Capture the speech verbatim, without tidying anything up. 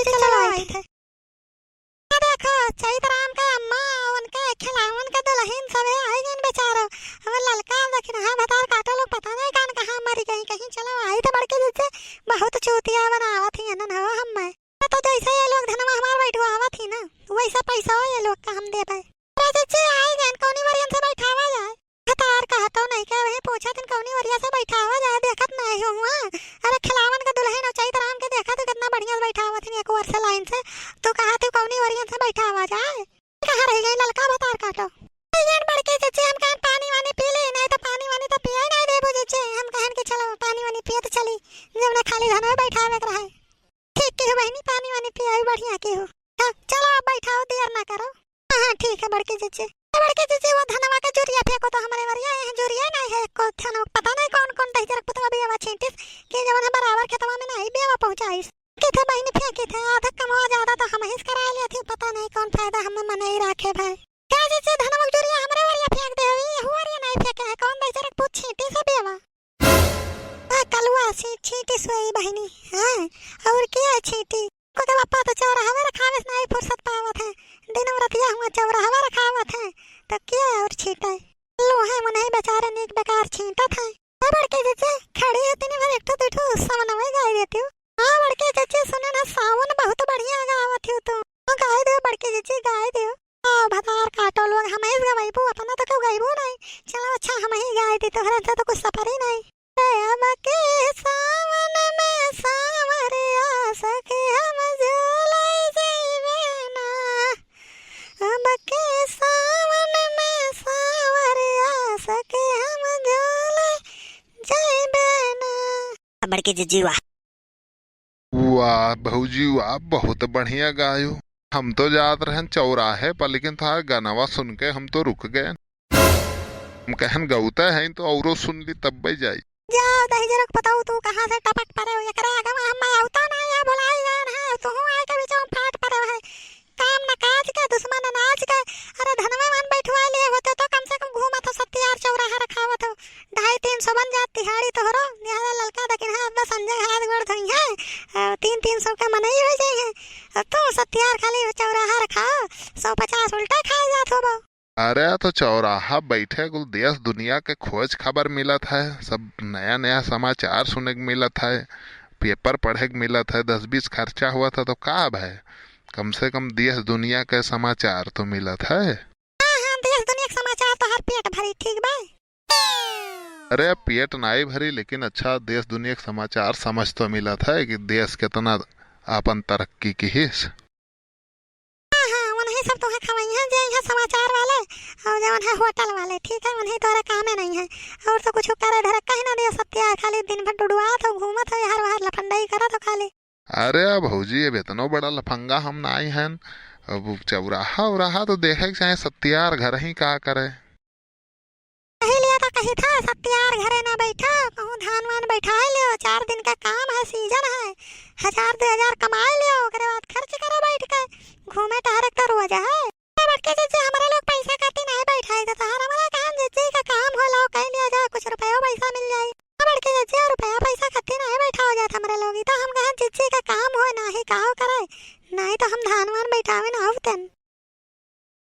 चलो, चलो, आई आई थे। आ देखो, चैत राम के अम्मा, उनके खिलावन के दुलहिन सबे आई गइन बेचारो। अब ललका दखिनहा भतार काटो लोग पता नहीं कान कहाँ मरी गई। कहीं चलो आई थे बड़के जिज्जी, बहुत चूतिया बनावत ही अनन हो हम्मे। तो जैसे ये लोग धनवा हमार बैठवावत ही ना, वैसा पैसा ये लोग का हम देबे। अरे जिज्जी आई गइन, कौनी वरियन से बैठावा जाए? भतार कहतो नहीं के वही पूछत हन कौनी वरिया से बैठावा जाए, देखत नहीं हो हुआ। अरे खिलावन के दुलहिन और चैत राम के देखत हो कितना बढ़िया से बैठावत हन एक ओर से लाइन से। तू कहत हो कौनी वरियन से बैठावा जाए? कहाँ रह गई ललका भतार काटो? अरे बड़के जिज्जी हम कहन पानी वानी पी ले, नहीं तो पानी वानी तो पिए नहीं देबो जिज्जी। हम कहन कि चलो पानी वानी पिए तो चली, जब ना खाली धनवे बैठावे के रहे। ठीक के हो बहिनी, पानी वानी पियाई बढ़िया के हो। हाँ, चलो अब बैठाओ, देर ना करो। हाँ, हाँ, ठीक है बड़के जिज्जी। ए बड़के जिज्जी, वो धनवा के जुरिया फेंको तो हमरे वरिया, यहाँ जुरिया नहीं है एको ठनो। पता नहीं कौन कौन दहिजरक पुतवा बियावा छींटिस कि जवन है बराबर खेतवा में नहीं बियावा पहुँचाइस। की थे बहिनी फेंकी थे, आधा कमवा ज्यादा तो हम ही कराए लेती, पता नहीं कौन फायदा हमें मनई राखे भाई। क्या जिज्जी, धनवा के जुरिया हमरे वरिया फेंक दे हुई, यहू वरिया नहीं फेंके है, कौन दहिजरक पुत छींटिस बियावा? आ, कलुआ छी-, छींटी सोई बहिनी। हाँ, और क्या छींटी? को के बापा तो चौराहवा रखावे से नहीं फुर्सत पावत है। दिन रतिया हुआ चौराहवा रखावत है, तो क्या और छींटे? लो है, वो नहीं बेचारे नीक बेकार छींटत है। ए बड़के जिज्जी, खड़ी है तीन भर एक ठो दू ठो सवनवे गाय देती हूँ। हाँ बड़के जिज्जी, सुने ना, सावन बहुत बढ़िया गावत हो तू। हाँ, गाय दे बड़के जिज्जी, गाय दे। आ, भतार काटो लोग, हम ही गवाइबू, अपना तो क्यों गाइबू नहीं। चलो अच्छा, हम ही गाय दे, तोहरे से तो कुछ सफर ही नहीं। ए, अब के सावन में सांवरिया सखी हम झूले जइबे ना। अब के सावन में सांवरिया सखी हम झूले जइबे ना। बड़के जिज्जी वाह। वाह भौजी वाह, बहुत बढ़िया गायो। हम तो जात रहन चौराहे पर, लेकिन तोहार गनवा सुन के हम तो रुक गए। हम कहन गौते हैं तो औरो सुन ली तब्बे जाई। जाओ दहिजरक पतऊ, तू कहाँ से टपक परे हो? एकरे आगे में हम आवता ना, या भुलाई गए हैं, तू आए के बीच में फाट परे है। काम न काज के, दुश्मन अनाज के। अरे धनवे मान बैठवा लिए होते तो कम से कम घूमत हो, सत्यार चौराहा रखावत हो। ढाई तीन सौ बन जात दिहाड़ी तोहरो, निहारा ललका दकिनहा अब्बा संजय हाथ गोड़ धोई है, और तीन तीन सौ के मनई हो जाई है। अब तो सत्यार खाली चौराहा रखाओ, सौ पचास उल्टा खाए जात होबो। अरे तो चौराहा बैठे कुल देश दुनिया के खोज खबर मिलत है, सब नया नया समाचार सुने के मिलत है, पेपर पढ़े के मिलत है, दस बीस खर्चा हुआ था तो का अब है, कम से कम देश दुनिया के समाचार तो मिलत है। हाँ, हाँ, देश दुनिया के समाचार तो हर पेट भरी, ठीक बा। अरे पेट नाई भरी, लेकिन अच्छा देश दुनिया के समाचार समझ तो मिलत है कि देश कितना आपन तरक्की किहिस। हाँ, हाँ, उन्हीं सब तोहे खवाई हैं, जे यहाँ समाचार वाले और जवन है होटल वाले, ठीक है, उन्हीं तोरे कामे नहीं है। और तो कुछ करे धरे कहीं ना दियो, सत्या खाली दिन भर डुडुआत हो, घूमत हो, हर बाहर लफंडाई करत हो खाली। अरे भौजी, अब इतनो बड़ा लफंगा हम नाई हन। अब चौराहा उराहा तो देखे के चाहे, सत्यार घर ही का करे। यही लिए तो कही था, सत्यार घरे ना बैठा, कहूँ धान वान बैठाए लियो, चार दिन का काम है, सीजन है, हजार दो हजार कमाए लियो, ओकरे बाद खर्च करो बैठ के, घूमे टहरे के तो रोज है। ए बड़के जिज्जी, हमरे लोग पैसा खातिर नहीं बैठाए थे तोहार, हमरा कहन जिज्जी का काम होला, कह लिया जाए, कुछ रुपयो पैसा मिल जाई। ए बड़के जिज्जी, और रुपया पैसा खातिर नहीं बैठाओ जात हमरे लोग, ई तो हम कहन जिज्जी का काम हो, नाही काहो करे, नहीं तो हम धान वान बैठावे ना होतन।